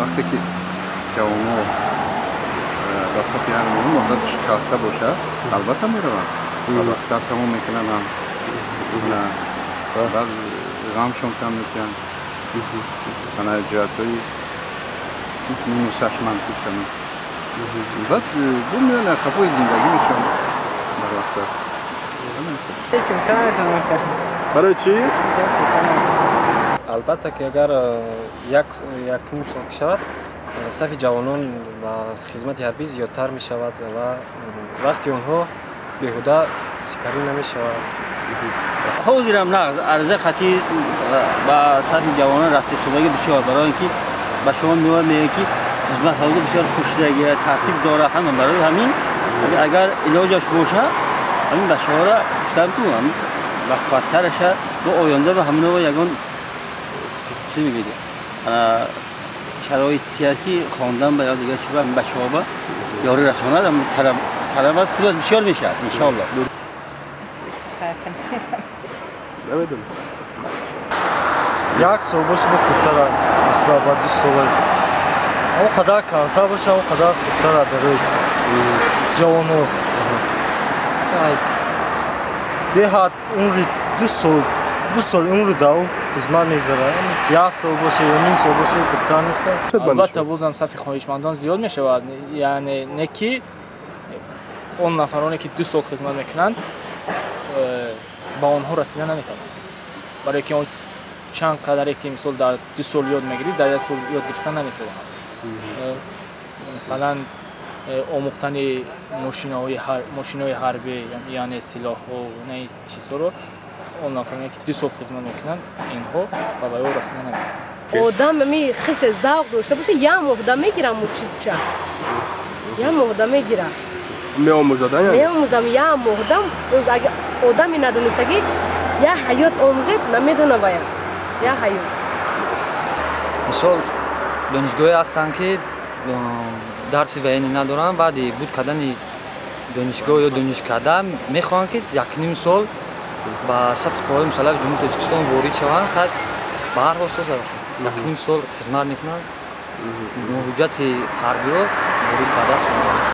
Вақте ки ҷавонҳо ба сафи армия муҳлаташ калта бошад, албатта мераванд. Ба вақттар тамом мекунанд ҳам. Баъд ғамшон кам мекунанд. Ана ҷиҳатҳои минусаш манфӣ ками. Баъд бу меоянд қафои зиндагӣ мешаванд бар вақта. Барои чӣ? Албатта ки агар як ним сол шавад, сафи ҷавонон ба хизмати ҳарбӣ зиёдтар мешавад ва вақти онҳо беҳуда сипарӣ намешавад. Ҳозирам нағз арза қатӣ ба сафи ҷавонон рафтисудагӣ бисёр, барои ин ки ба шумо меояд, мегӯяд ки хизмат ҳозир бисёр хушдагӣ, тартиб дорад ҳама. Барои ҳамин агар илоҷаш бошад, ҳамин бачаҳоро гуфтам ку бақувваттараша бо оянда ба ҳамино ягон чӣ мегӯед шароития ки хондан ба ё дигар чӣ ба бачаҳо ба ёрӣ расонад, талабат худаш бисёр мешавад иншоаллоҳ. Намедонам. Як сол боша бо хубтара нисбат ба 2 сола. Он қадар камтар боша, он қадар хубтара барои ҷавонҳо. Беҳад умри 2 сол, 2 сол умри дар он хизмат мегзарад. Як сол боша ё ним сол боша хубтар нест. Албатта бозам сафи хоҳишмандон зиёд мешавад, яъне не ки он нафароне ки 2 сол хизмат мекунанд ба онҳо расида наметавонанд, барое ки он чанд қадаре ки мисол дар 2 сол ёд мегирӣ, дар 1 сол ёд гирифта наметавонанд. Масалан омӯхтани мошинои ҳарбӣ, яъне силоҳҳо, на чизҳоро он нафароне ки 2 сол хизмат мекунанд, инҳо ба ё расида наметавонанд. Одам ми хича завқ дошта боша, як моҳда мегирам он чизча. Як моҳда мегирам. Меомӯзад, яъне? Меомӯзам як моҳдам. Агар одами надонистагӣ як ҳаёт омӯзед, намедона вая. Як ҳаёт. Мисол донишгоҳе ҳастанд ки дарси военӣ надоранд, баъди буд кардани донишгоҳ ё донишкада мехоҳанд ки 1.5 сол ба сафи қувваҳои мусаллаҳи Ҷумҳурии Тоҷикистон ворид шаванд. Хай ба ҳар ҳол соза 1.5 сол хизмат мекунанд, ҳуҷҷати ҳарбиро ворид ба даст меоранд.